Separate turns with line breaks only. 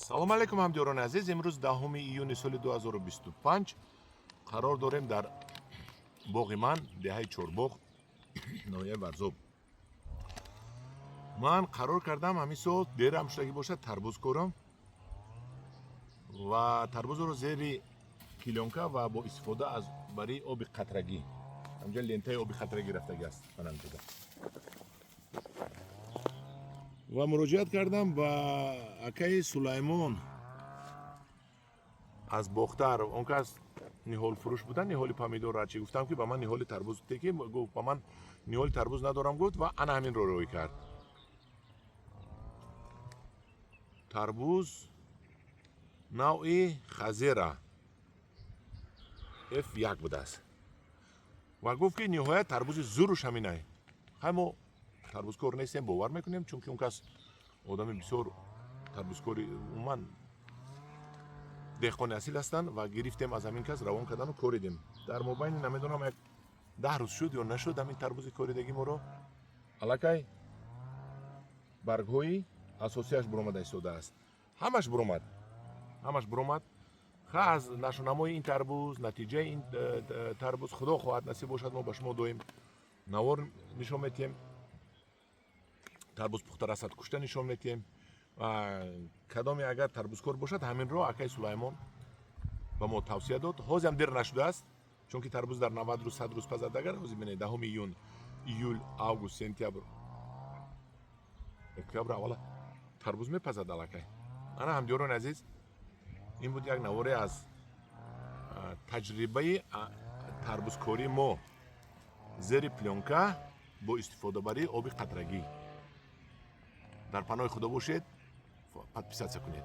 Салом алейкум, ҳамдиёрони азиз. Имрӯз 10 июни соли 2025 қарор дорем дар боғи ман, деҳаи Чорбоғ, ноҳияи Варзоб. Ман қарор кардам, ҳамин сол дерам шудагӣ бошад, тарбуз корам ва тарбузро зери плёнка ва бо истифода аз бари оби қатрагӣ. Ҳамҷа лентаи оби қатрагӣ рафтагӣ аст манамҷода. Ва муроҷиат кардам ба акаи Сулаймон аз Бохтар. Он кас ниҳолфурӯш будан, ниҳоли помидор ҳарчи. Гуфтам, ки ба ман ниҳоли тарбуз теки. Гуфт, ба ман ниҳоли тарбуз надорам, гуфт, ва ана ҳаминро рӯй кард. Тарбуз навъи Хазера F1 будааст ва гуфт, ки ниҳоят тарбузи зуруш ҳаминай. Хай, мо тарбузкор нестем, бовар мекунем, чунки он кас одами бисёр тарбузкори, умуман деҳқони асил ҳастанд. Ва гирифтем аз ҳамин кас, равон кардану коридем. Дар мобайни, намедонам, як 10 рӯз шуд ё нашуд, ҳамин тарбузи коридагӣ моро аллакай баргҳои асосияш буромада истодааст. Ҳамаш буромад, ҳамаш буромад. Ха, аз нашунамои ин тарбуз, натиҷаи ин тарбуз, худо хоҳад, насиб бошад, мо ба шумо доим навор нишон метиҳем, тарбуз пухта расад, кушта нишон метиҳем. Ва кадоме агар тарбузкор бошад, ҳаминро акаи Сулаймон ба мо тавсия дод. Ҳозиам дер нашудааст, чунки тарбуз дар 90 рӯз, 100 рӯз пазад. Агар ҳозир бинед, 10 июн, июл, август, сентябр, октябр, аввала тарбуз мепазад аллакай. Ана, ҳамдиёрони азиз, ин буд як наворе аз таҷрибаи тарбузкории мо зери плёнка бо истифодабарии оби қатрагӣ. Дар паноҳи Худо бошед, подписаться кунед.